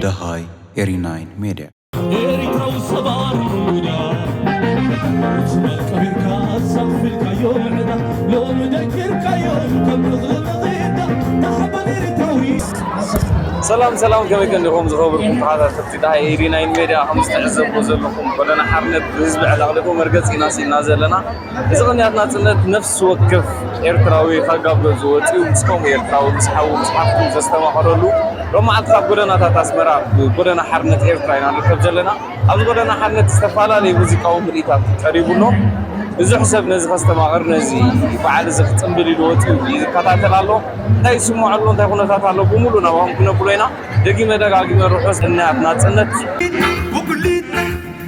ደሃይ ኤሪ ናይን ሜድያ። ኤሪትራዊ ሰባር እንግዳ፣ ወጽመል ቀቢርካ ኣሳኽፊልካዮ ምዕዳ፣ ሎሚ ደቂርካዮ ከም ርኽሪ መኼዳ፣ ተሓበን ኤሪትራዊ። ሰላም ሰላም፣ ከመይ ከንዲኹም ዝኸበርኩም ተኸታተልቲ ዳሃይ ኤሪ ናይን ሜድያ? ከም ዝትዕዘብዎ ዘለኹም ጎደና ሓርነት ብህዝቢ ዕለቕሊቑ መርገጺ ኢና ስኢና ዘለና። እዚ ቅንያት ናጽነት ነፍሲ ወከፍ ኤርትራዊ ካብ ገዝኡ ወጺኡ ምስ ከምኡ ኤርትራዊ ምስ ሓዉ ምስ ሓፍቱ ዘስተማቕረሉ ሎም መዓልቲ ካብ ጎደናታት ኣስመራ ብጎደና ሓርነት ኤርትራ ኢና ንርከብ ዘለና። ኣብዚ ጎደና ሓርነት ዝተፈላለዩ ሙዚቃዊ ምርኢታት ቀሪቡ ኣሎ። ብዙሕ ሰብ ነዚ ከስተማቕር ነዚ በዓል እዚ ክጽንብል ኢሉ ወጺኡ ይከታተል ኣሎ። እንታይ ይስምዖ ኣሎ እንታይ ኩነታት ኣሎ ብምሉእ ናባኹም ክነብሎ ኢና። ደጊመ ደጋጊመ ርሑስ ቅንያት ናጽነት።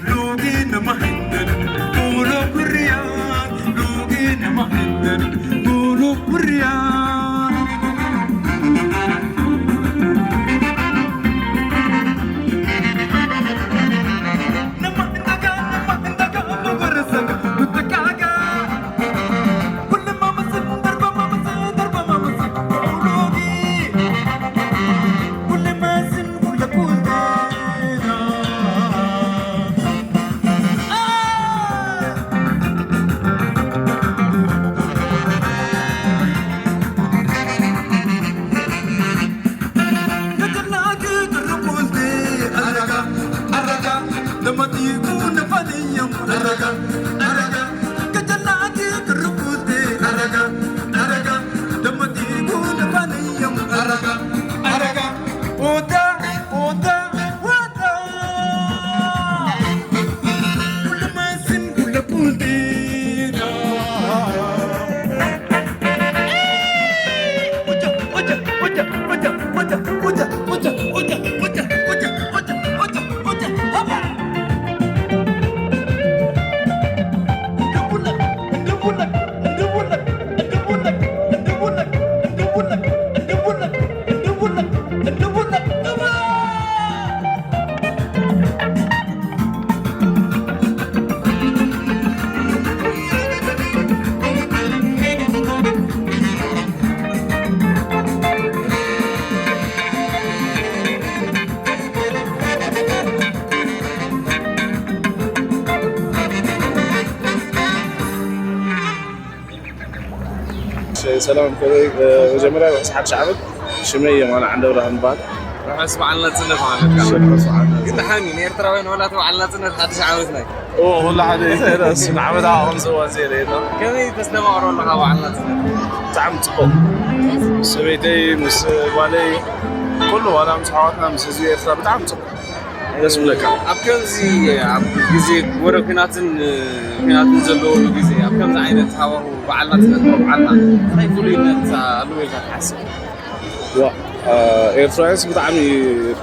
Lugin mahindin, puro kuriyan. Lugin mahindin, puro kuriyan. Nama indaga, nama indaga, nama barasaga, mutakaga. ሰላም ከመይ? መጀመርያ ርሑስ ሓድሽ ዓመት። ሽመይ የማነ ዓንደብርሃን ይበሃል። ርሑስ በዓል ናጽነት ማለት እዩ። ርሑስ በዓል ናጽነት። ግን ደሓን እዩ፣ ንኤርትራውያን ዋላ እቲ በዓል ናጽነት ሓድሽ ዓመትና እዩ። እዎ፣ ኩሉ ሓደ እዩ። ንዓመት ዓቕም ዝእዋን ዘየለ የለን። ከመይ ተስተማቕሮ ኣለኻ በዓል ናጽነት? ብጣዕሚ ጽቡቕ። ምስ ሰበይተይ፣ ምስ ጓለይ፣ ኩሉ ዋላ ምስ ኣሕዋትና፣ ምስ ህዝቢ ኤርትራ ብጣዕሚ ጽቡቕ። ደስ ይብለካ። ኣብ ከምዚ፣ ኣብ ግዜ ወረ ኲናትን፣ ኲናትን ዘለወሉ ግዜ፣ ኣብ ከምዚ ዓይነት ሃዋሁ በዓል ናጽነት ከብዓልና እንታይ ፍሉይነት ኣለዎ ኢልካ ትሓስብ? ዋ፣ አ፣ ኤርትራውያንስ ብጣዕሚ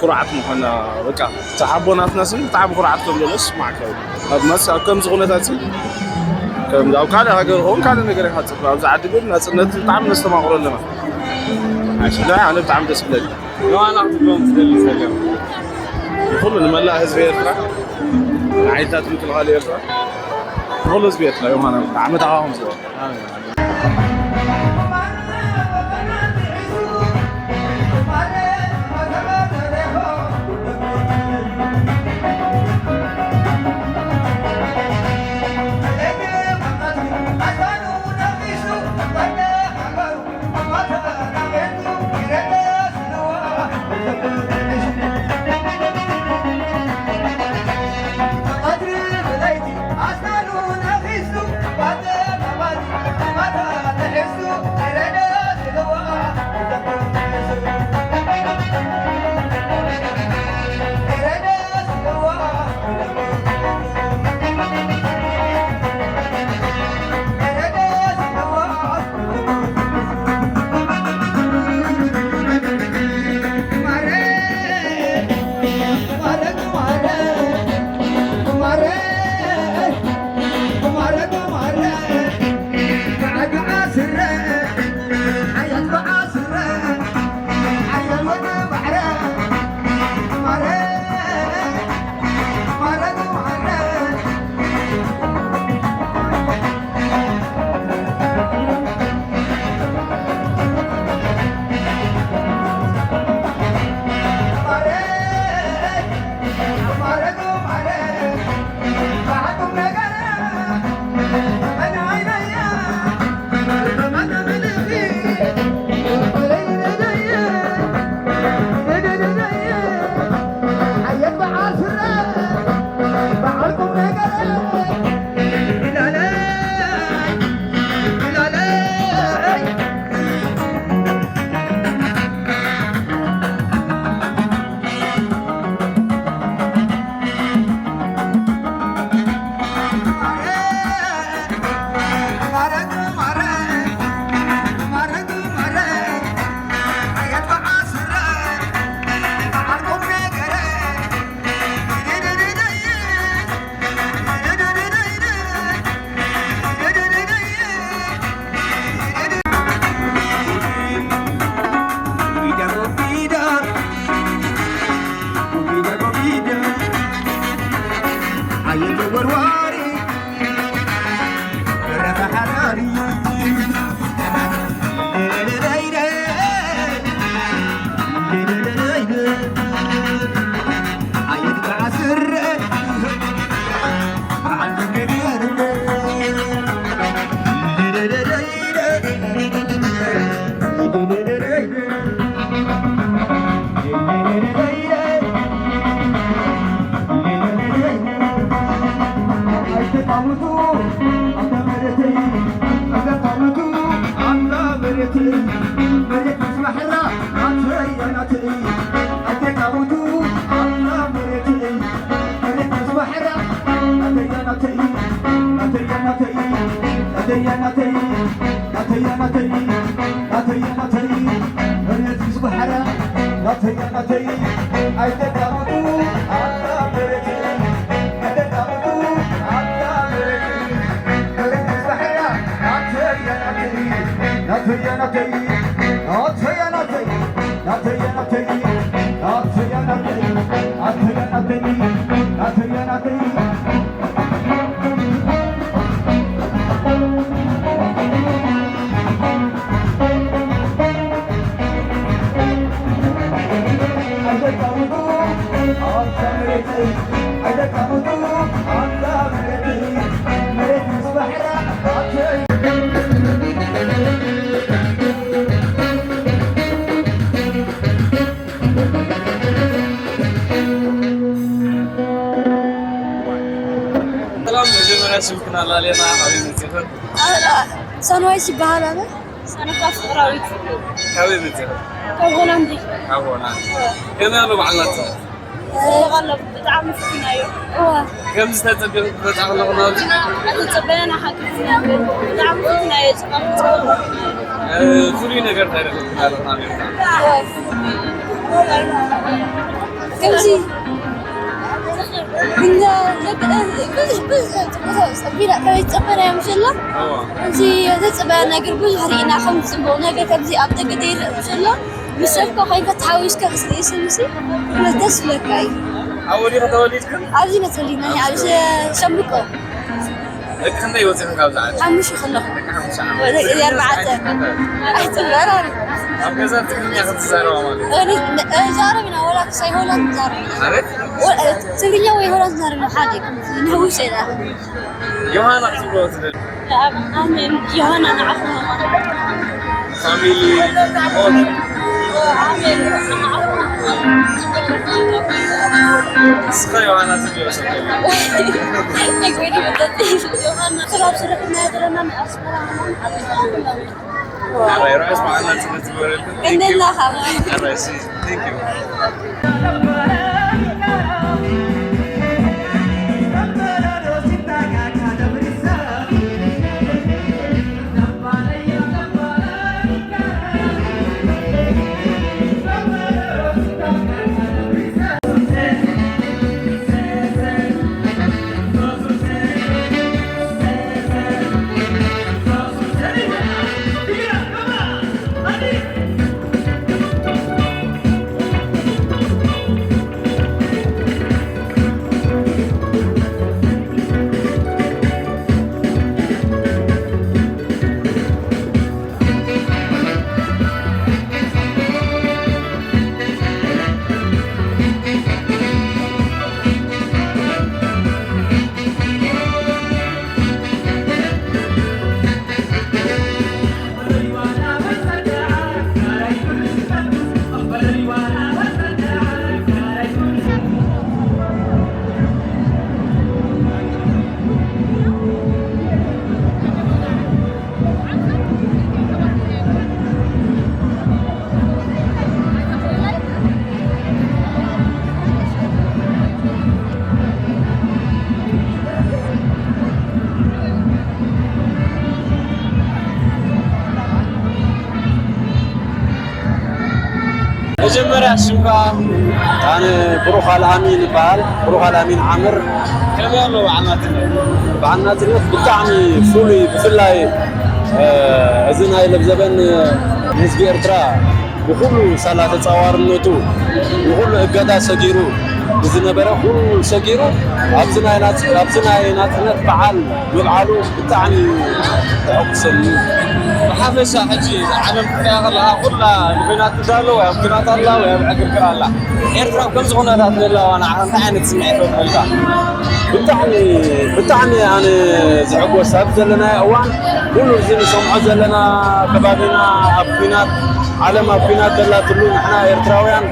ኩርዓት ምዃንና፣ በቃ፣ እቲ ሓቦ ናትናስ ብጣዕሚ ኩርዓት ከም ዘሎ ዝስማዓካ እዩ። ኣብ መስ-፣ ኣብ ከምዚ ኩነታት እዚ፣ ከም ኣብ ካልእ ሃገር ኸውን ካልእ ነገር ኢኻ ትጽበ። ኣብዚ ዓዲ ግን ናጽነት ብጣዕሚ ነስተማቕሮ ኣለና። ኣይ፣ ሽለ ኣነ ብጣዕሚ ደስ ይብለኒ። ንባዕልና ክትብሎም ትደሊ ጸገም? ንኹሉ ንመላእ ህዝቢ ኤርትራ፣ ንሓይልታት ምክልኻል ኤርትራ፣ ንኹሉ ህዝቢ ኤርትራ ዮሃና ዓመት ኣኻኹም ዝበሉ። ኣሜን። ናተይ ናተይ ናተይ መሬት ምስ ባሕራ ናተይ ናተይ ኣይተዳምጡ ኣታ መሬት ኣይተዳምጡ ኣታ መሬት መሬት ምስ ባሕራ ናተይ ናተይ ናተይ ናተይ ናተይ ናተይ ናተይ ሰላም፣ መጀመርያ ስምክን ኣላልየና፣ ካበይ መጺኽን? ኣላ-፣ ሰናይት ይበሃል ኣነ። ሰነካ ፍቕራዊት። ካበይ መጺኽን? ካብ ሆላንድ። ካብ ሆላንድ። ከመይ ኣሎ በዓል ናጽነት? ጽቡቕ ኣሎ፣ ብጣዕሚ ፈቲናዮ። እዋ። ከም ዝተጸበ-፣ መጻ ከለኹ ናብዚ? ኣይተጸበናን ሓቂ። ብጣዕሚ ፈቲናዮ፣ ጽቡቕ፣ ጽቡቕ። እ፣ ፍሉይ ነገር እንታይ ረኺብክን ኣለኽን ኣብ ኤርትራ? ከምዚ እንደ-፣ ብዙሕ፣ ብዙሕ ጽቡቕ ጸቢና፣ ከመይ ዝጸበናዮ ምስ ዘሎ፣ እዋ። ከምዚ ዝተጸበና ነገር ብዙሕ ርኢና፣ ከም ጽቡቕ ነገር ከምዚ ኣብ ደገ ዘይረአ ምስ ዘሎ፣ ምስ ሰብ እኮ ኮይንካ ተሓዊስካ ክትርኢ ስምሲ ደስ ይብለካ እዩ። ኣብ ወዲኺ ተወሊድክን? ኣብዚ ኢና ተወሊድና፣ ኣብ ሸ-፣ ሸምብቆ። ደቂ ክንደይ ወፂኽን ካብዚ ዓዲ? ሓሙሽተ ከለኹ። ደቂ ሓሙሽተ ዓመት። ወደ-፣ እዚ ኣርባዕተ። ኣይትበራሪ። ኣብ ገዛ ትግርኛ ክትዛረባ ማለት እዩ? እኔ ነ-፣ እዛረብ ኢና፣ ወላ ክሳይ ሆላንድ ንዛረብ ኢና። ኣቤት? ወ-፣ ትግርኛ ወይ ሆላንድ ንዛረብ ኢና፣ ሓደ እዩ። ንህውስ ኢና። ዮሃና ክትብሎ ትደሊ? ኣሜን። ዮሃና ንዓኹም። ፋሚሊ ኦል። ኣሜን። ንስኻ ዮሃና ትብልዮ ሰብ የለን። ዮሃና ክላብ ስርሕና ዘለና ናይ ኣስመራ ምናምን። ኣራይ፣ ርሑስ በዓል ናጽነት ይግበረልኩም። እንደና ካብ ኣራይ፣ ሲ፣ thank you። መጀመርያ ሽምካ? ኣነ ብሩኽ ኣልኣሚን ይበሃል። ብሩኽ ኣልኣሚን ዓምር። ከመይ ኣሎ በዓል ናጽነት? በዓል ናጽነት ብጣዕሚ ፍሉይ፣ ብፍላይ፣ እ፣ እዚ ናይ ለብዘበን፣ እ፣ ህዝቢ ኤርትራ ብኹሉ ሳላ ተጻዋርነቱ ንኹሉ እገዳ ሰጊሩ ንዝነበረ ኩሉ ሰጊሩ ኣብዚ ናይ ናጽ-፣ ኣብዚ ናይ ናጽነት በዓል ምብዓሉ ብጣዕሚ ተሐጉሰኒ። ብሓፈሻ ሕጂ ዓለም ክትሪኣ ከለኻ ኩላ ንኲናት ትዳሎ ወይ ኣብ ኲናት ኣላ ወይ ኣብ ዕግርግር ኣላ። ኤርትራ ኣብ ከምዚ ኩነታት ምህላዋ ንዓኻ እንታይ ዓይነት ስምዒት ፈጥረልካ? ብጣዕሚ፣ ብጣዕሚ ኣነ ዝሕጎስ ኣብዚ ዘለናዮ እዋን ኩሉ እዚ ንሰምዖ ዘለና ከባቢና ኣብ ኲናት ዓለም ኣብ ኲናት ዘላትሉ ንሕና ኤርትራውያን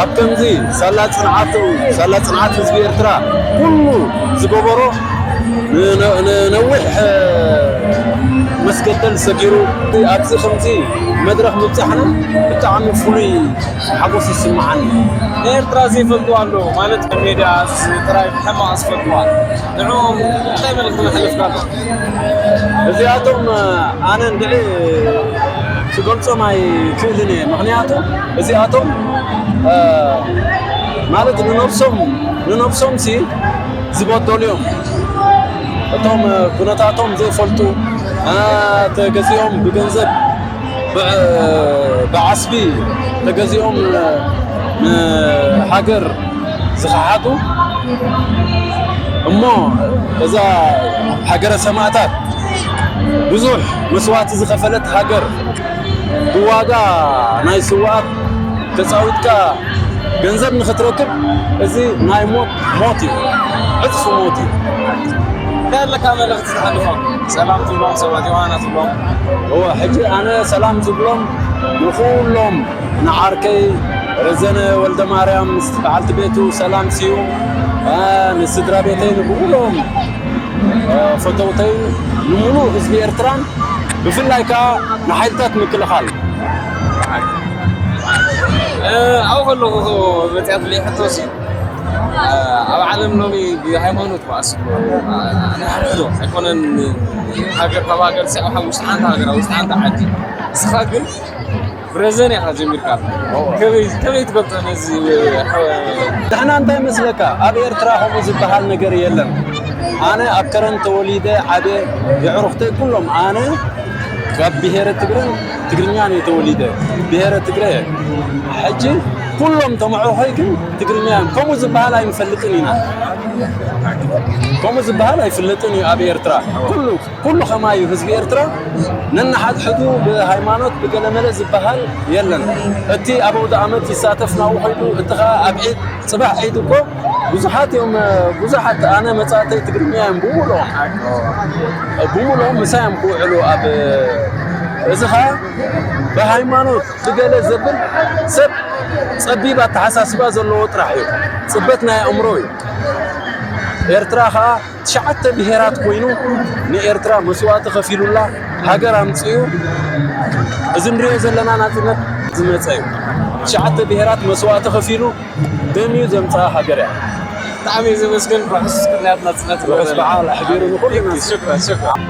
ኣብ ከምዚ ሳላ ጽንዓቱ፣ ሳላ ጽንዓት ህዝቢ ኤርትራ ኩሉ ዝገበሮ ንነ-፣ ንነዊሕ፣ እ፣ መስገደል ሰጊሩ ኣብዚ ከምዚ መድረኽ ምብጻሕና ብጣዕሚ ፍሉይ ሓጎስ ይስምዓኒ። ንኤርትራ ዘይፈልጥዋ ኣለዉ ማለት፣ ከም ሜድያ ጥራይ ብሕማቕ ዝፈልጥዋ፣ ንዕኦም እንታይ መልእኽቲ መሕለፍካ ኣሎ? እዚኣቶም ኣነ እንድዒ ክገልጾም ኣይክእልን እየ። ምኽንያቱ እዚኣቶም ማለት ንነብሶም ንነብሶም ሲ ዝበደሉ እዮም። እቶም ኩነታቶም ዘይፈልጡ፣ ተገዚኦም ብገንዘብ፣ ብዓስቢ ተገዚኦም ንሃገር ዝኸሓዱ እሞ፣ እዛ ሃገረ ሰማእታት ብዙሕ መስዋእቲ ዝኸፈለት ሃገር፣ ብዋጋ ናይ ስውኣት ተጻዊትካ ገንዘብ ንኽትረክብ፣ እዚ ናይ ሞት ሞት እዩ። ዕጽፊ ሞት እዩ። እንታይ ኣለካ መልእኽቲ ተሕልፎ? ሰላም ትብሎም፣ ሰባት ዮሃና ትብሎም። እወ፣ ሕጂ ኣነ ሰላም ዝብሎም ንኹሎም፣ ንዓርከይ ረዘነ ወልደ ማርያም ምስ በዓልቲ ቤቱ፣ ሰላም ስዩም፣ አ፣ ንስድራ ቤተይ፣ ንብሙሉኦም፣ አ፣ ፈተውተይን፣ ንምሉእ ህዝቢ ኤርትራን፣ ብፍላይ ከኣ ንሓይልታት ምክልኻል። እ፣ ኣብኡ ከለኹ መጺኣትለይ ሕቶ ሲ፣ እ፣ ኣብ ዓለም ሎሚ ብሃይማኖት ባእሲ ኣሎ። እ፣ ንሕድሕዶ ኣይኮነን፣ ሃገር ካብ ሃገር ሲ፣ ኣብ ውሽጢ ሓንቲ ሃገር፣ ኣብ ውሽጢ ሓንቲ ዓዲ። ንስኻ ግን ብረዘን ኢኻ ጀሚርካ። ከመይ፣ ከመይ ትገልጾ ነዚ፣ እ፣ ንሕና እንታይ መስለካ? ኣብ ኤርትራ ከምኡ ዝበሃል ነገር የለን። ኣነ ኣብ ከረን ተወሊደ ዓብየ፣ የዕሩኽተይ ኩሎም፣ ኣነ ካብ ብሄረ ትግረን ትግርኛን እየ ተወሊደ። ብሄረ ትግረ እየ። ሕጂ ኩሎም ተመዕሩኸይ ግን ትግርኛ እዮም። ከምኡ ዝበሃል ኣይንፈልጥን ኢና። ከምኡ ዝበሃል ኣይፍለጥን እዩ ኣብ ኤርትራ። ኩሉ፣ ኩሉ ከማይ እዩ ህዝቢ ኤርትራ። ነንሓድሕዱ ብሃይማኖት ብገለመለ ዝበሃል የለን። እቲ ኣብ ኣውደ ኣመት ይሳተፍ ናብኡ ኸይዱ፣ እቲ ኸኣ ኣብ ዒድ፣ ጽባሕ ዒድ እኮ ብዙሓት እዮም፣ ብዙሓት ኣነ መጻእተይ ትግርኛ እዮም ብምሉኦም፣ ብምሉኦም ምሳይ እዮም ክውዕሉ ኣብ፣ እዚ ኸኣ ብሃይማኖት ብገለ ዘብል ሰብ ጸቢብ ኣተሓሳስባ ዘለዎ ጥራሕ እዩ። ጽበት ናይ ኣእምሮ እዩ። ኤርትራ ኸኣ ትሽዓተ ብሄራት ኮይኑ ንኤርትራ መስዋእቲ ከፊሉላ ሃገር ኣምጺኡ። እዚ ንሪኦ ዘለና ናጽነት ዝመጸ እዩ። ትሽዓተ ብሄራት መስዋእቲ ከፊሉ ደም እዩ ዘምጽኣ ሃገር እያ። ብጣዕሚ እየ ዘመስግን። ርሑስ ቅንያት ናጽነት ርሑስ ይግበረልና። በዓል ኣሕቢሩ ንኹልና። ሽክራን፣ ሽክራን።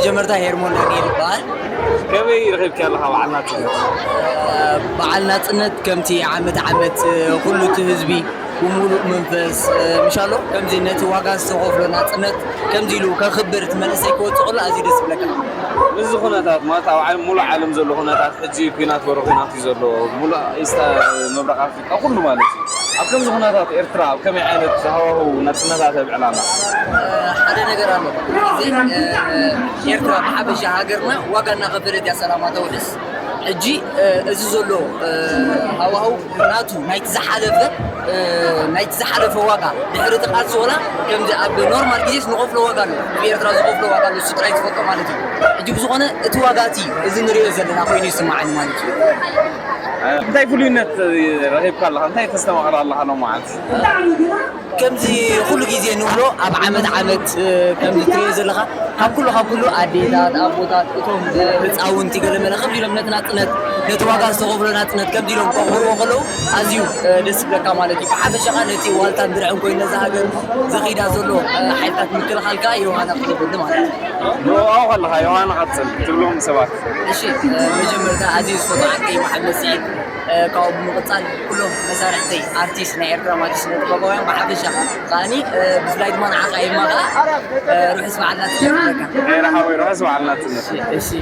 መጀመርታ ሄርሞን ዳንኤል ይበሃል። ከመይ ረኺብኪ ኣለኻ በዓል ናጽነት? በዓል ናጽነት ከምቲ ዓመት ዓመት ኩሉ እቲ ህዝቢ ብምሉእ መንፈስ ምሻሎ ከምዚ ነቲ ዋጋ ዝተኸፍሎ ናጽነት ከምዚ ኢሉ ከኽብር እቲ መንእሰይ ክወጽእ ከሎ ኣዝዩ ደስ ይብለካ። ምስዚ ኩነታት ማለት ኣብ ዓለም፣ ሙሉእ ዓለም ዘሎ ኩነታት ሕጂ ኲናት ወረ ኲናት እዩ ዘሎ። ሙሉእ ኢስታ መብራቕ ኣፍሪቃ ኩሉ ማለት እዩ። ኣብ ከምዚ ኩነታት ኤርትራ ኣብ ከመይ ዓይነት ሃዋህው ናጽነታ ተብዕላ ኣላ? ሓደ ነገር ኣሎ። እዚ ኤርትራ ብሓፈሻ ሃገርና ዋጋ እናኸፈለት እያ ሰላማ ተውሕስ። ሕጂ እዚ ዘሎ ሃዋህው ናቱ ናይቲ ዝሓለፈ ናይቲ ዝሓለፈ ዋጋ ድሕሪ እቲ ቃልሲ ወላ ከምዚ ኣብ ኖርማል ግዜስ ንኸፍሎ ዋጋ ኣሎ። ኣብ ኤርትራ ዝኸፍሎ ዋጋ ኣሎ። እሱ ጥራይ ዝፈልጦ ማለት እዩ። ሕጂ ብዝኾነ እቲ ዋጋ እቲ እዚ ንሪኦ ዘለና ኮይኑ ይስምዓኒ ማለት እዩ። እንታይ ፍሉይነት ረኺብካ ኣለኻ? እንታይ ተስተማቕር ኣለኻ ሎማዓንቲ? ከምዚ ኩሉ ግዜ ንብሎ ኣብ ዓመት ዓመት ከምዚ ትሪኦ ዘለኻ ካብ ኩሉ ካብ ኩሉ ኣዴታት ኣቦታት እቶም ህፃውንቲ ገለመለ ከምዚ ኢሎም ነቲ ናፅነት ነቲ ዋጋ ዝተኸፍሎ ናፅነት ከምዚ ኢሎም ከኽብርዎ ከለዉ ኣዝዩ ደስ ይብለካ ማለት እዩ። ብሓፈሻ ኸዓ ነቲ ዋልታን ድርዕን ኮይኑ ነዛ ሃገር ዘኺዳ ዘሎ ሓይልታት ምክልኻል ከዓ ዮሃና ክትወዲ ማለት እዩ። ብኡ ከለኻ ዮሃና ቀፅል ትብሎም ሰባት። እሺ፣ መጀመርታ ኣዝዩ ዝፈትዎ ዓርከይ መሓመድ ስዒድ፣ ካብኡ ብምቕፃል ኩሎም መሳርሕተይ ኣርቲስት ናይ ኤርትራ ማለት ስነ ጥበባውያን ብሓፈሻ ከዓኒ ብፍላይ ድማ ንዓኻ ኤማ ከዓ ርሑስ በዓል ናጽነት ይብለካ። ሄረ ሓወይ ርሑስ በዓል ናጽነት። እሺ፣ እሺ።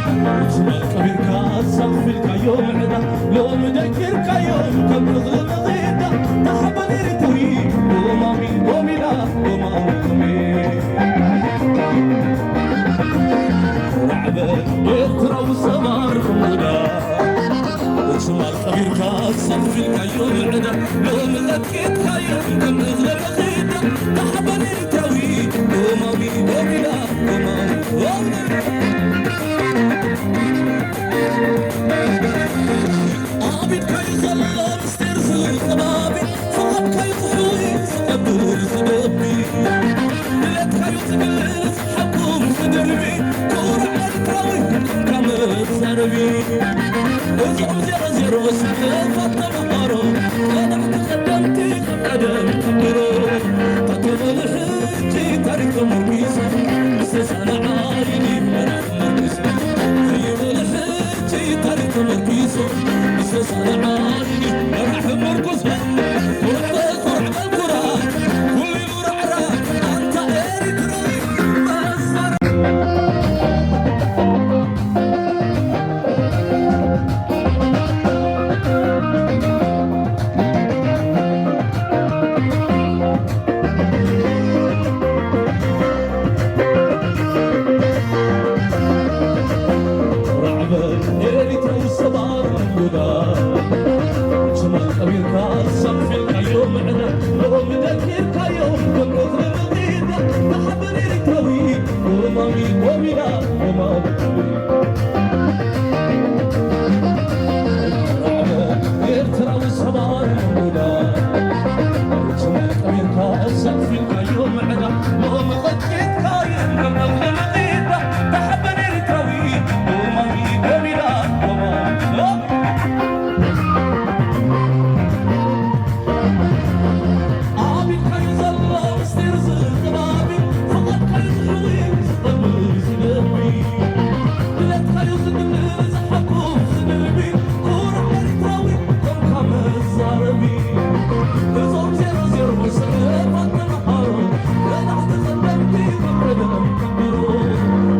ትማል ቀቢርካ ኣሳኽፊልካዮ ምዕዳ፣ ሎሚ ደኪርካዮ ከም እኽሊ መኺዳ። ታሕበን ኤሪትራዊ፣ ሎማሚ ሎሚዳ፣ ሎማሚ ሎሚ። ኩራዕ በል ኤርትራዊ ሰባር ክሙዳ። ትማል ቀቢርካ ኣሳኽፊልካዮ ምዕዳ፣ ሎሚ ደኪርካዮ ከም እኽሊ መኺዳ። ታሕበን ኤርትራዊ፣ ሎማሚ ሎሚዳ፣ ሎማሚ ሎሚ። ኣቢድካዩ ዘሎ ምስጢር ዝኸባቢ፣ ፍቓድካዩ ዝሕዊ ዝቐብር ዝደቢ። ድሌትካዩ ዝግልጽ ሓቁ ምስ ድርቢ፣ ኩራዕ ኤርትራዊ ኮንካ መዛረቢ። እዞም ዜሮ ዜሮ ስፍሓት ተምሃሮ፣ ቀዳሕቲ ቀደምቲ ካብ ቀደም ክብሮ። ተተበሉ ሕጂ ታሪኽ ተመርኪሱ፣ ዝተሳነ ዓይኒ መራሒ መርኪሱ። ከይበሉ ሕጂ ታሪኽ ተመርኪሱ፣ ዝተሳነ ዓይኒ መራሒ መርኪሱ። ኩራዕ በል ኩራዕ በል ኩራዕ፣ ኩሉ ይራዕራዕ፣ ኣንታ ኤሪትራዊ መሳርያ። ራዕበ ኤሪትራዊ ሰባር ምጉዳ፣ ትማል ቀቢርካ ኣሳኽፊልካዮ ምዕዳ፣ ሎሚ ደኪርካዮ ከም እኽሊ መኺዳ። ተሓበን ኤሪትራዊ፣ ሎማሚ ሎሚዳ፣ ሎማሚ ሎሚ። ኤርትራዊ ሰብኣዊ ሙዳ፣ ትማል ቀቢርካ ኣሳኽፊልካዮ ምዕዳ፣ ሎሚ ቀጥቂጥካዮ ከም ነብሪ መቒዳ። ተሓበን ኤርትራዊ፣ ሎማሚ ደሚዳ፣ ሎማሚ። ኣቢድካዩ ዘሎ ምስጢር ዝኽባቢ፣ ፍቓድካዩ ዝሕዊ፣ ዝቐብር ዝደቢ፣ ድሌትካዩ ዝግልጽ፣ ዝሓቁፍ ዝድርቢ፣ ኩሩዕ ኤርትራዊ ኮንካ መዛረቢ። እዞም ዜሮ ዜሮ ሰባት ተምሃሮ፣ ረዳሕቲ ቀደምቲ ከም ቀደም ክብሩ፣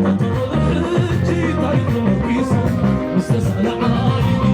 ተተቐሉ ሕጂ ታሪኽ ተመርኪሱ፣ ምስ ተሳእለ ዓይኒ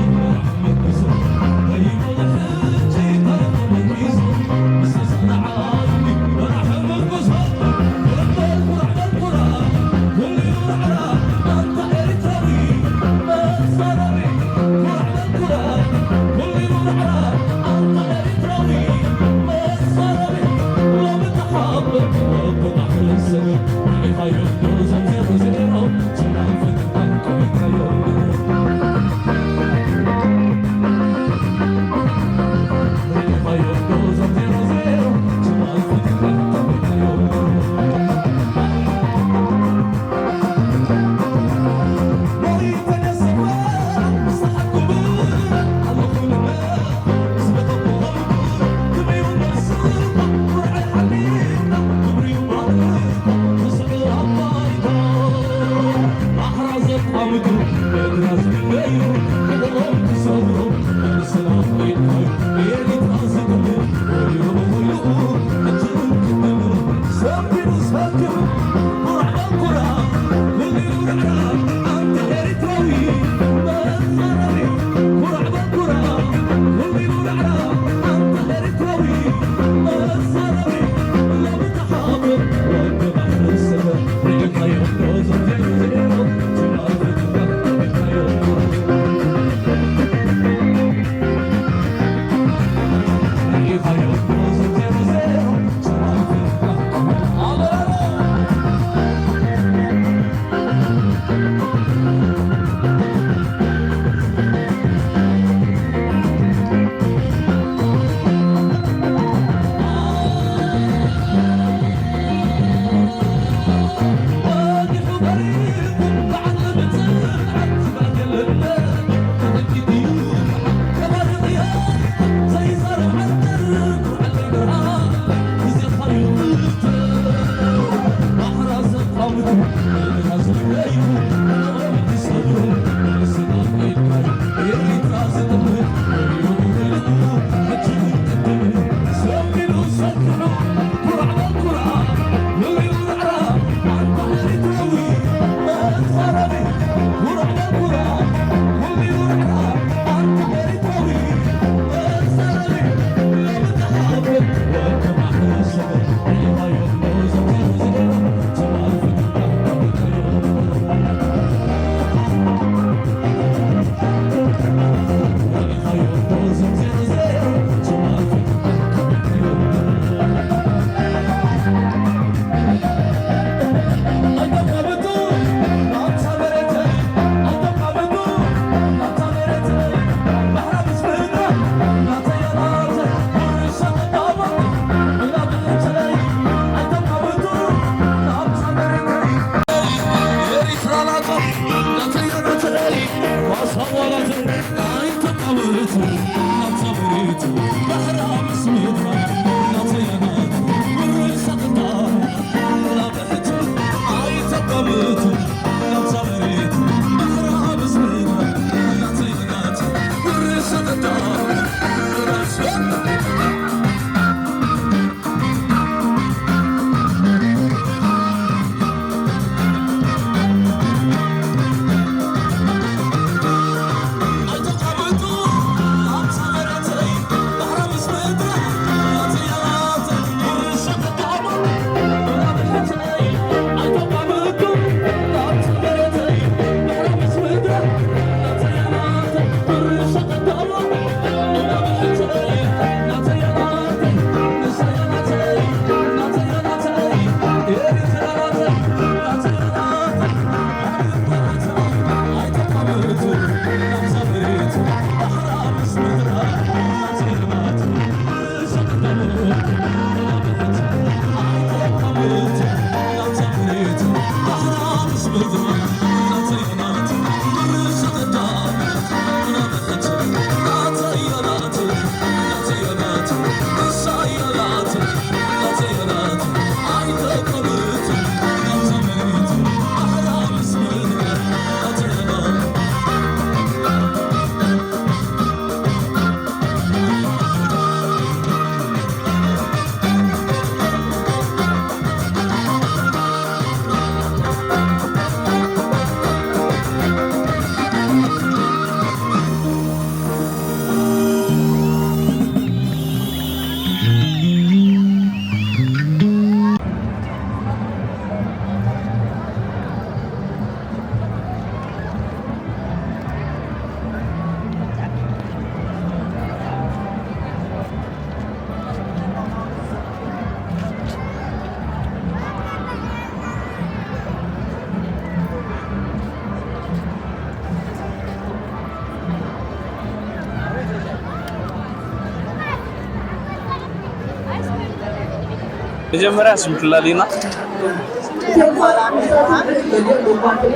መጀመርያ ስምክላ ሊና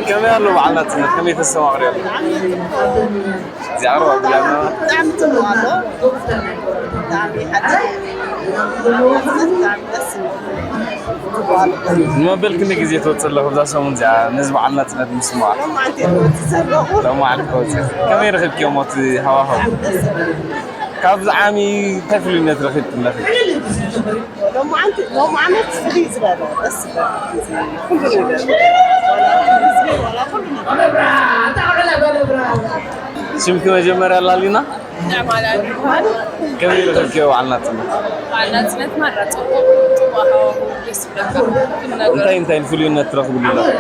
ከመይ ኣሎ በዓል ናጽነት ከመይ ተስተማቕሪ ኣሎ? እዚኣ ርባ ብላና ብጣዕሚ ጽቡቕ ኣሎ። ብጣዕሚ ሓድሽ ብጣዕሚ ደስ ዝብል። ንመበል ክንደይ ግዜ ትወጽእ ኣለኹ እዛ ሰሙን እዚኣ ነዚ በዓል ናጽነት ምስማዕ? ሎማዓንቲ እየ ዝወጽእ ዘለኹ። ሎማዓንቲ ትወጽእ። ከመይ ረኺብክዮሞ እቲ ሃዋህው? ካብዚ ዓሚ እንታይ ፍሉይነት ረኺብኪ ኣለኺ? ሎማዓንቲ ሎማዓመት ፍልይ ዝበለ ደስ ዝብል ግዜ ኩሉ ነገር ዋላ ህዝቢ ዋላ ኩሉ ነገር። ሽምኪ መጀመርያ ኣላሊና? ንዕማል ይበሃል። ከመይ ረኺብክዮ በዓል ናጽነት? በዓል ናጽነት ማራ ጽቡቕ፣ ጽቡቕ ሃዋህው፣ ደስ ዝብለካ ኩሉ ነገር። እንታይ እንታይ ፍሉይነት ትረኽብሉ ኣለኹም?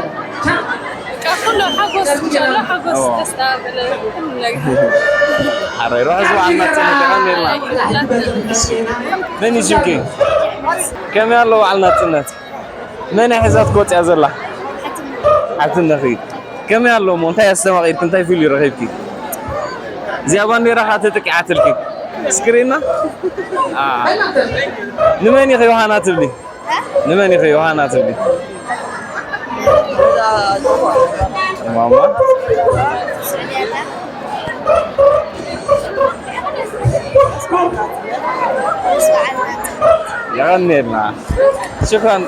በቃ ኩሉ ሓጎስ እንሻላ፣ ሓጎስ፣ እዎ። ደስታ፣ ገለ ኩሉ ነገር። ሓራይ ርሑስ በዓል ናጽነት ይቐንየልና። መን እዩ ሽምኪ? ከመይ ኣሎ በዓል ናጽነት? መን እያ ሒዛትኪ ወጺኣ ዘላ? ሓትነኺ። ከመይ ኣሎ እሞ? እንታይ ኣስተማቒርኪ? እንታይ ፍሉይ ረኺብኪ? እዚኣ ባንዴራ ኸኣ ተጠቂዓትልኪ። ስክሪና? ኣ። ንመን ኢኺ ዮሃና ትብሊ? ንመን ኢኺ ዮሃና ትብሊ? ማማ? የቐንየልና። ሽክራን።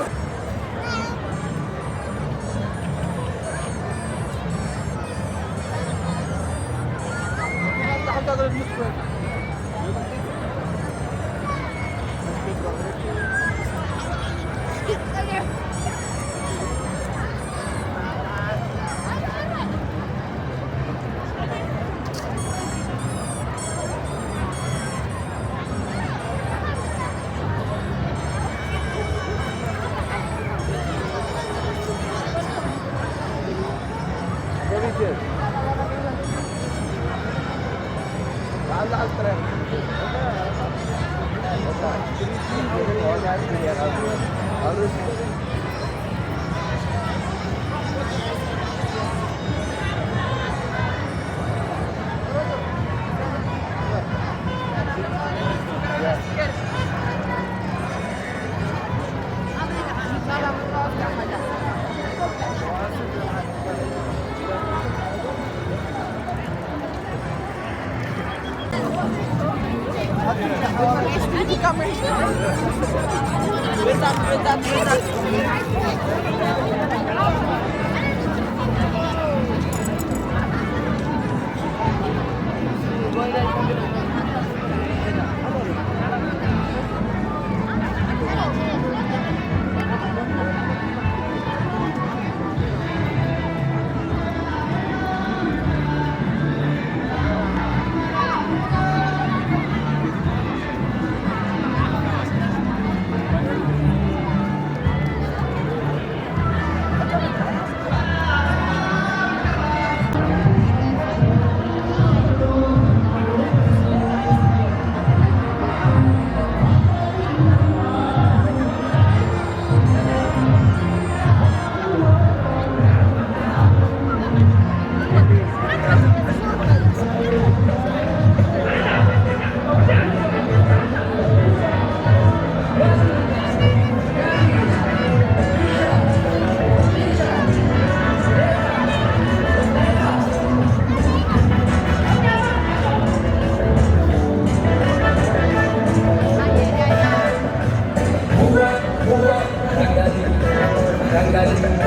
Arangadi,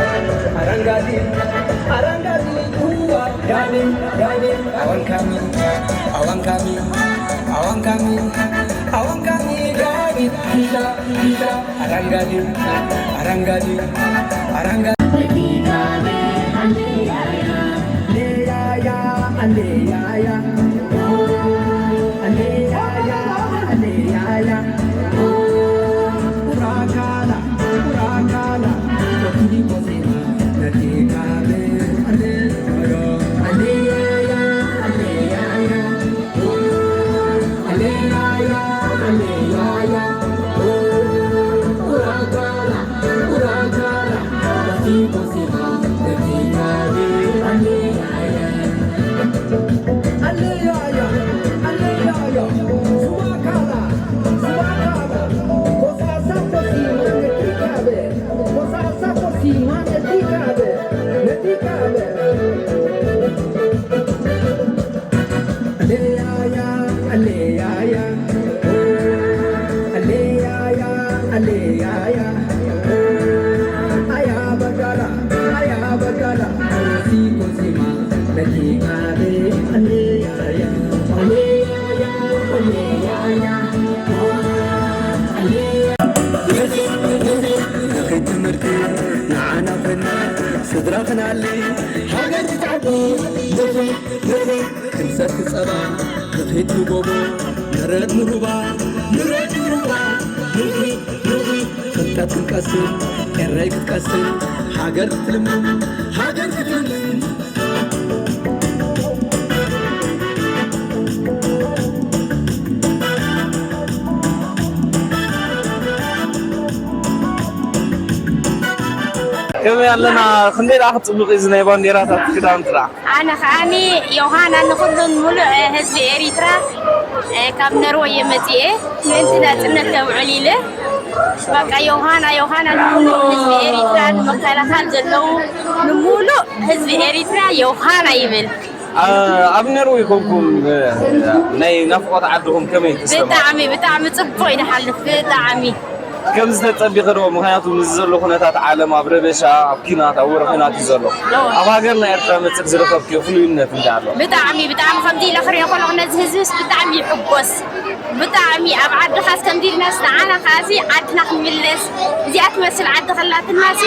arangadi, arangadi, uwa, dani, dani, awankami, awankami, awankami, awankami, dani, kita, kita, arangadi, arangadi, arangadi. Aleya, aleya, aleya, aleya, aleya. ትምህርቲ ንዓና ኮይና ስድራ ክናሊ ሃገር ትትዓቢ። ክንሰቲ ጸባ ንኺድ ንጎቦ ንረድ ንሩባ ንረድ ንሩባ ንኺድ ንኺድ ፍልጠት ክንቀስም ኤረይ ክትቀስም ሃገር ክትልምልም ሃገር ክትልምልም። ከመይ ኣለና? ክንደይ ደኣ ክጽብቕ እዩ እዚ ናይ ባንዴራታት ክዳውንትና? ኣነ ከኣኒ ዮሃና ንኹሉን ሙሉእ ህዝቢ ኤሪትራ ካብ ነርወይ እየ መጺኤ ምእንቲ ናጽነት ከውዕል ኢለ። በቃ ዮሃና ዮሃና ንኹሉ ህዝቢ ኤሪትራ ንምክልኻል ዘለዉ ንሙሉእ ህዝቢ ኤሪትራ ዮሃና ይብል። ኣብ ነርወይ ኮንኩም ናይ ናፍቆት ዓድኹም ከመይ ትሰምዑ? ብጣዕሚ ብጣዕሚ ጽቡቕ እዩ ዝሓልፍ ብጣዕሚ። ከምዚ ተጸቢኺ ዶ? ምኽንያቱ ምስዚ ዘሎ ኩነታት ዓለም ኣብ ረበሻ፣ ኣብ ኲናት፣ ኣብ ወረ ኲናት እዩ ዘሎ። ኣብ ሃገርና ኤርትራ መጺኺ ዝረኸብክዮ ፍሉይነት እንታይ ኣሎ? ብጣዕሚ ብጣዕሚ ከምዚ ኢለ ክሪኦ ከለኹ ነዚ ህዝብስ ብጣዕሚ ይሕጎስ። ብጣዕሚ ኣብ ዓድኻስ ከምዚ ኢልናስ ንዓና ከኣሲ ዓድና ክንምለስ እዚኣ ትመስል ዓዲ ከላትናሲ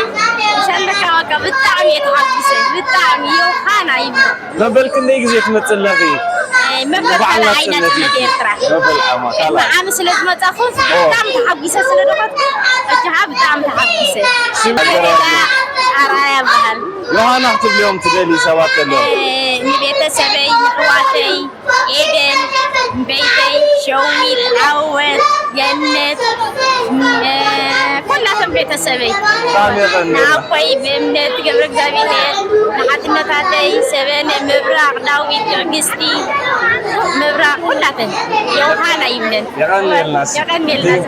ይሸለካ በቃ ብጣዕሚ እየ ተሓጒሰ። ብጣዕሚ ዮሃና ይብሎ። መበል ክንደይ ግዜ ትመጽእ ኣለኺ? መበል ካልኣይ ናጽነት ኤርትራ። መበል ዓማ ቅድሚ ካልኣይ። ዓሚ ስለ ዝመጻኹ ብጣዕሚ ተሓጒሰ ስለ ደኸትኩ ሕጂ ኸኣ ብጣዕሚ ተሓጒሰ። ሽም ኣራያ በሃል። ዮሃና ክትብልዮም ትደልዪ ሰባት ኣለዉ? ንቤተሰበይ ንሕዋተይ ኤደን፣ ቤተይ፣ ሸዊት፣ ዓወት፣ ገነት፣ እ፣ ኩላቶም ቤተሰበይ፣ ብጣዕሚ የቐንየልና። ንኣቦይ ብእምነት ገብረ እግዚኣብሔር፣ ንሓትነታተይ ሰበነ፣ ምብራቕ፣ ዳዊት፣ ትዕግስቲ፣ ምብራቕ፣ ኩላተን ዮሃና ይብለን። የቐንየልና። የቐንየልና።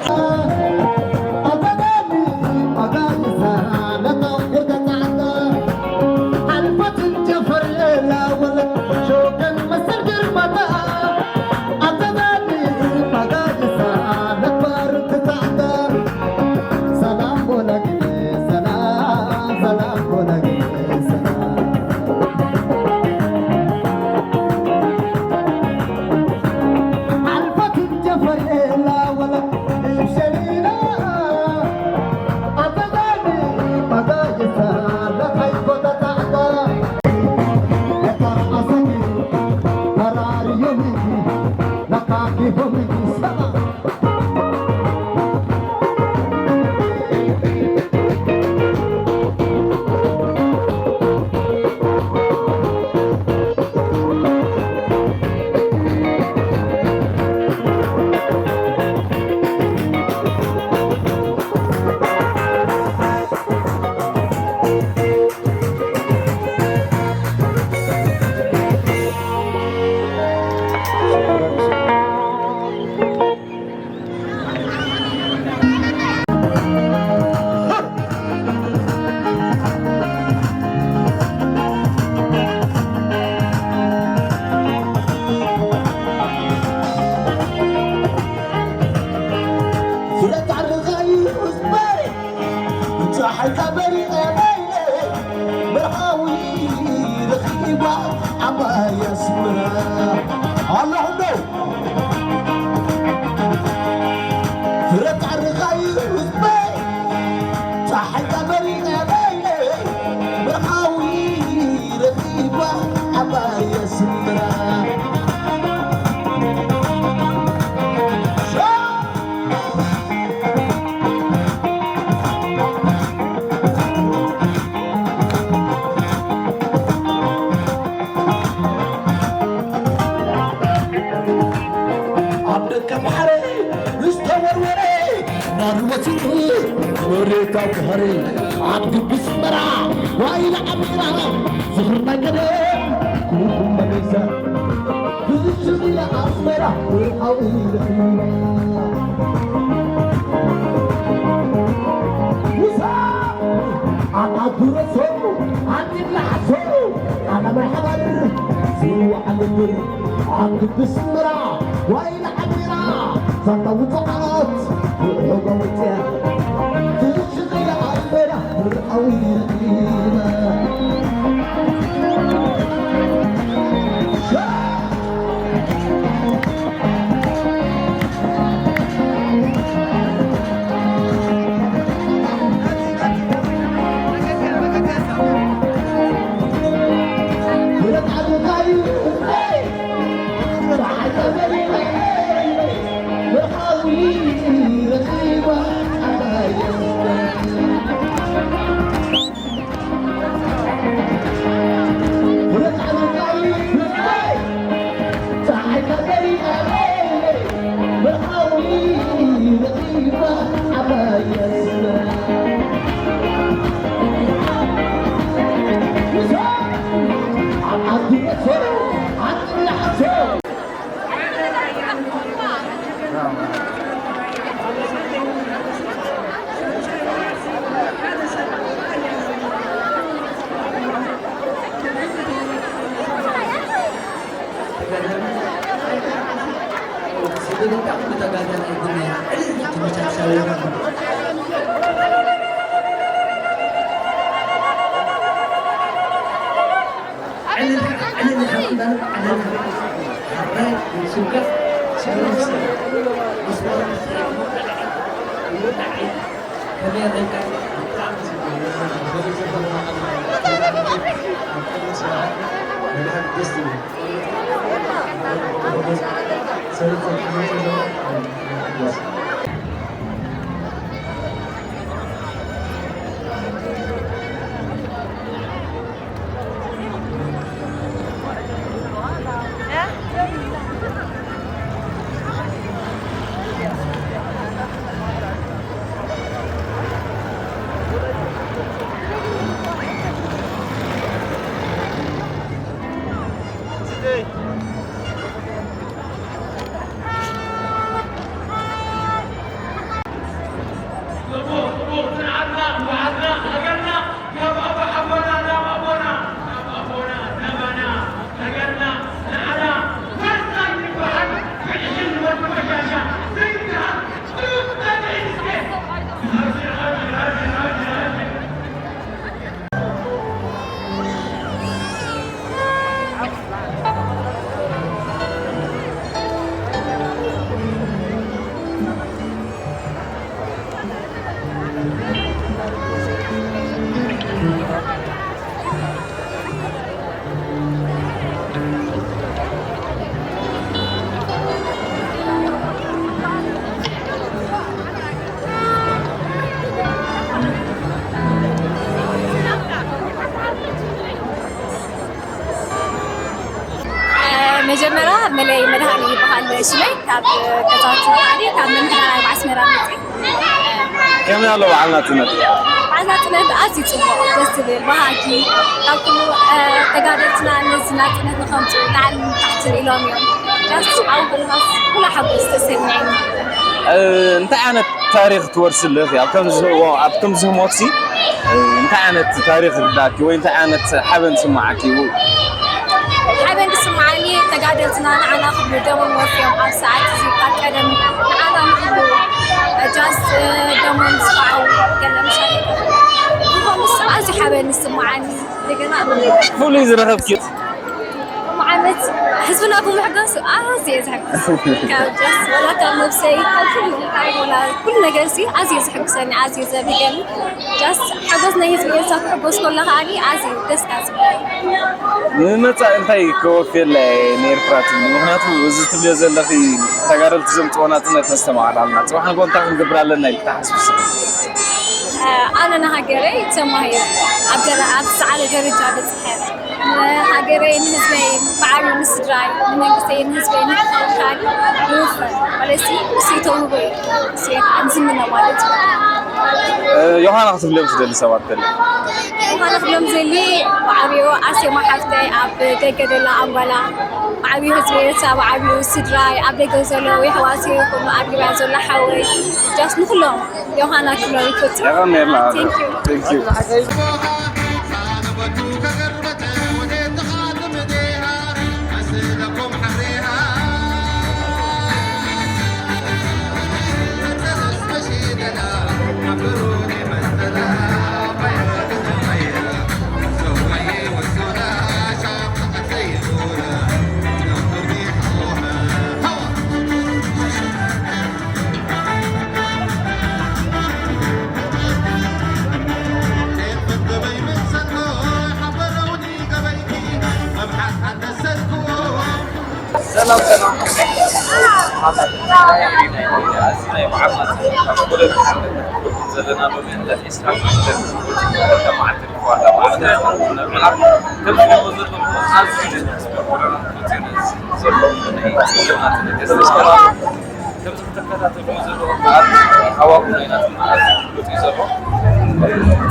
ባሕሪ ዝተወርወረ ናርወቲ ወሬታ ባህሪ ኣብ ግቢ ስመራ ዋይላ ኣሚራ ዝኽርና ቀደም ኩኹም መገዛ ብዙ ሽግላ ኣስመራ ወርሓዊ ረኺባ ውሳ ኣቃዱረሶ ኣንድላዓሶ ኣቐመ ሓባር ዝዋዓለብር ኣብ ግቢ ስመራ ዋይላ ኣሚራ ዛንታ ውጹዓት ውዕሎ መውጽያ ትዝሽቕያ ኣልበራ ብርኣዊ ረኺባ መጀመርያ መለይ መድሃኒ ይበሃል ሽመይ። ካብ ገዛውቲ ወዓሊ ካብ ምምሕዳር ዓስመራ መፅእ። ከመይ ኣሎ በዓል ናፅነት? በዓል ናፅነት ኣዝዩ ፅቡቕ፣ ደስ ዝብል፣ በሃጊ፣ ካብ ኩሉ ተጋደልትና ነዚ ናፅነት ንኸምፅኡ ላዕልን ታሕትን ኢሎም እዮም። ዳስ ኣብኡ ከለኻስ ኩሉ ሓጎስ ተሰሚዑ። እንታይ ዓይነት ታሪኽ ትወርሲ ኣለኺ? ኣብ ከምዚ እዋ-፣ ኣብ ከምዚ ህሞትሲ እንታይ ዓይነት ታሪኽ ይርዳእኪ ወይ እንታይ ዓይነት ሓበን ይስምዓኪ? ሓበን ዝስምዓኒ ተጋደልትና ንዓና ክብሉ ደሞም ወፍዮም ኣብ ሰዓት እዚ ካብ ቀደም ንዓና ክብሉ ጃስ ደሞም ዝኸዓው ገለ ምሻለ ዝኾኑስ ኣዝዩ ሓበን ይስምዓኒ። እንደገና ፍሉይ ዝረኸብኪ? ዓመት ህዝብና ብምሕጋሱ ኣዝየ ዘሕጉስ። ካብ ጃስ ወላ ካብ ነብሰይ ካብ ኩሉ እንታይ ወላ ኩሉ ነገር ሲ ኣዝየ ዘሕጉሰኒ ኣዝየ ዘብህገኒ። ጃስ ሓጎስ ናይ ህዝቢ ኤርትራ ክሕጎስ ከሎ ከዓኒ ኣዝዩ ደስ ካብ ዝብለኒ። ንመጻኢ እንታይ ከወፍየላ እየ ንኤርትራ ትብሊ? ምኽንያቱ እዚ ትብልዮ ዘለኺ ተጋደልቲ ዘምጽኦ ናጽነት ነስተማቕል ኣለና። ጽባሕ ንግሆ እንታይ ክንገብር ኣለና ኢልኪ ትሓስቢ ንስኺ? ኣነ ንሃገረይ ተማሂረ ኣብ ደረ-፣ ኣብ ዝዓለ ደረጃ በጽሐ። ንሃገረይን ህዝበይን ብዓብዩ ንስድራይ ንመንግስተይን ህዝበይን ንክኽልካል ይውፈር። ማለት ሲ እሱ ተውህቦ እዩ። እሱ ከዓ ዝምነ ማለት እዩ። ዮሃና ክትብልዮም ዝደሊ ሰባት ተለ? ዮሃና ክብሎም ዘሊ ብዓብዩ ኣሴማ ሓፍተይ ኣብ ደገ ደላ ኣንጓላ፣ ብዓብዩ ህዝቢ ኤርትራ፣ ብዓብዩ ስድራይ ኣብ ደገ ዘለዉ የሕዋተይ ይኹኑ ኣብ ሊብያ ዘሎ ሓወይ ጃስ ንኩሎም ዮሃና ክብሎም ይፈቱ። የቐንየልና። Thank you። Thank you። ሰላም ሰላም። ዘለና ሎሚ ዕለት ዒስራ መዓልቲ ርክዋላ ማለት እዩ። ከምዚ ዘለኹም ኣዝዩ ደስ ዝብል ዘሎ ናይ ጸገማት ነገስት ሰላም። ከምዚ ክትከታተልዎ ዘለኹም በዓል ሃዋኹም ናይ ናትና ኣዝዩ ፍሉጥ እዩ ዘሎ።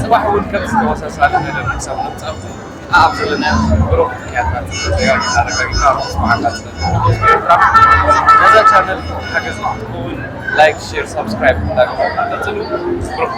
ጽባሕ እውን ከምዚ ተመሳሳሊ መደብ ክሳብ ነምጽኣኩም ኣብ ዘለናዮ ብሩኽ ምክንያታት ኣረጋጊጽና ርሑስ በዓል ናጽነት ህዝቢ ኤርትራ። ነዛ ቻነል ሓገዝና ክትከውን ላይክ፣ ሼር፣ ሳብስክራይብ እንዳገበርና ቀጽሉ። ብሩኽ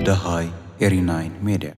ደሃይ ኤሪ ናይን ሜድያ።